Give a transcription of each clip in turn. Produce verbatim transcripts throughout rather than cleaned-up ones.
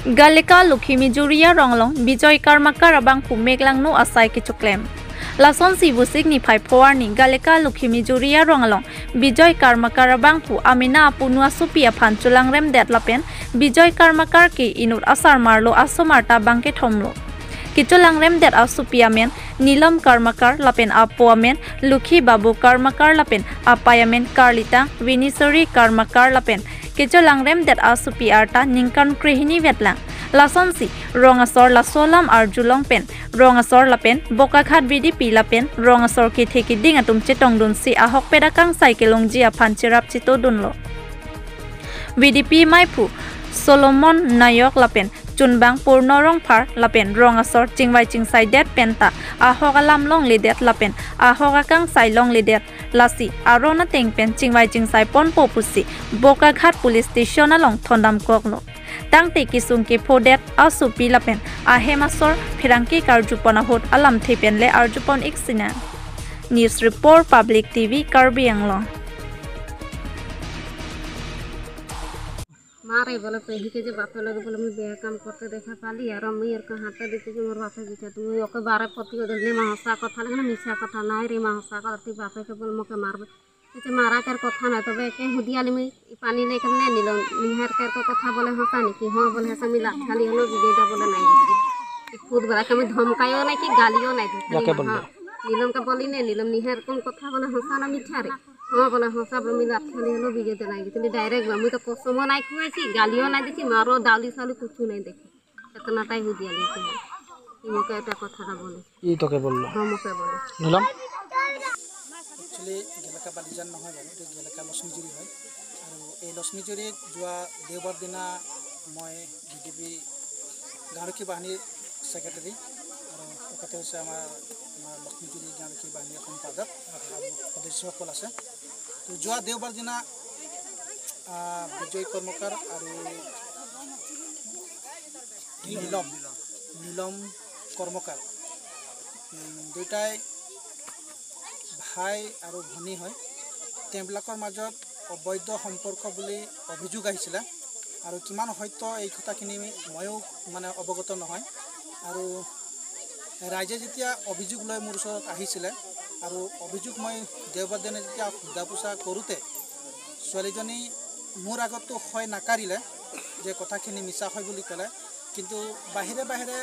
Galeka Lokhimijuri arong along Bijoy Karmakar abangphu meklangno asai kechoklem. Lasonsi Vosik niphai pho arni Galeka Lokhimijuri arong along Bijoy Karmakar abangphu amena apunu asopi aphan cholangremdet lapen Bijoy Karmakar ke inut asarmarlo, asomar ta bangkethomlo. Kecholangremdet asopi amen Nilom Karmakar lapen apo amen Lukhi Babu Karmakar lapen apei amen Karlitang Vinisori Karmakar lapen kecholangremdet asopi arta ningkan krehini vetlang. Lasonsi rong asor laso alam arjulong pen rong asor lapen Bokaghat V D P lapen rong asor kethe keding atum chetongdunsi ahokpet akangsai kelongji aphan cherap chetodunlo. V D P meiphu Solomon Nayok lapen chunbang Purno Rongphar lapen rong asor chingvai chingsaidet penta ahok alam longledet lapen ahok akangsai longledet, lasi aron ateng pen chingvai chingsai ponpo pusi Bokaghat Police Station along thondamkoklo. Tangte kesung kephodet asopi lapen ahem asor pherangke karjupon ahut alamthe pen le arjupon ik sinang. News Report, Public T V, Karbi Anglong. मारे बोले, पहले के जो बात लगे बोले, मैं बेकार काम करते देखा पाली यार, मैं यार कहाँ पे देखते कि मोर बात है, तो मैं ओके बारे पति को दिल में हंसा कथा, लेकिन मिसा कथा ना रे, हंसा कथा बात है के बोले मोके मार। Ece mara karkotha na, tobe ke hudiali, mui pani lekan ne nilom, nihar karkotha bole hosa ne ki, ho bole hosa, mui lathi hali holo bije da bole nai. Khud bara ke mui dhomkayo nai ki, galiyo nai di. Yake bole. Nilom ke bole ne nilom, nihar karkotha bole hosa na michare. Ho bole hosa bole, mui lathi hali holo bije da nai. Tuli direct ba, mui to kosomo nai kuesi, galiyo nai desi, maro dali salu kuchu nai dekhi. Ketana tai hudiali ke. Imo ke eta kotha ta bole. Ito ke bollo. Ho, moke bole. Nilom? Actually, Galeka Balijan নহয় বাৰু, এইটো Galeka Laxmijuri হয়। আৰু এই লক্ষ্মীজুৰিত যোৱা দেওবাৰ দিনা মই ভি ডি পি গাঁওৰক্ষী বাহিনীৰ ছেক্ৰেটাৰী আৰু লগতে হৈছে আমাৰ, আমাৰ লক্ষ্মীজুৰি গাঁওৰক্ষী বাহিনীৰ সম্পাদক আৰু সদস্যসকল আছে। তো যোৱা দেওবাৰ দিনা, আহ, বিজয় কৰ্মকাৰ আৰু নীলম, নীলম কৰ্মকাৰ, উম, দুইটাই ভাই আৰু ভনী হয়। তেওঁবিলাকৰ মাজত অবৈধ সম্পৰ্ক বুলি অভিযোগ আহিছিলে আৰু কিমান সত্য এই কথাখিনি ময়ো মানে অৱগত নহয়। আৰু ৰাইজে যেতিয়া অভিযোগ লৈ মোৰ ওচৰত আহিছিলে আৰু অভিযোগ মই দেওবাৰ দিনা যেতিয়া সোধা পোছা কৰোঁতে ছোৱালীজনী মোৰ আগততো হয় নাকাৰিলে যে কথাখিনি মিছা হয় বুলি ক'লে, কিন্তু বাহিৰে বাহিৰে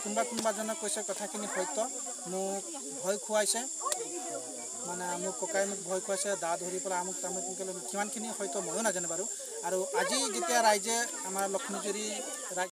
কোনোবা কোনোবাজনে কৈছে কথাখিনি সত্য, মোক ভয় খুৱাইছে, মানে মোৰ ককাই মোক ভয় খুৱাইছে, দা ধৰি পেলাই আমুক তামুক এনেকৈ লৈ, কিমানখিনি সত্য ময়ো নাজানো বাৰু। আৰু আজি যেতিয়া ৰাইজে আমাৰ লক্ষ্মীজুৰি ৰাই-,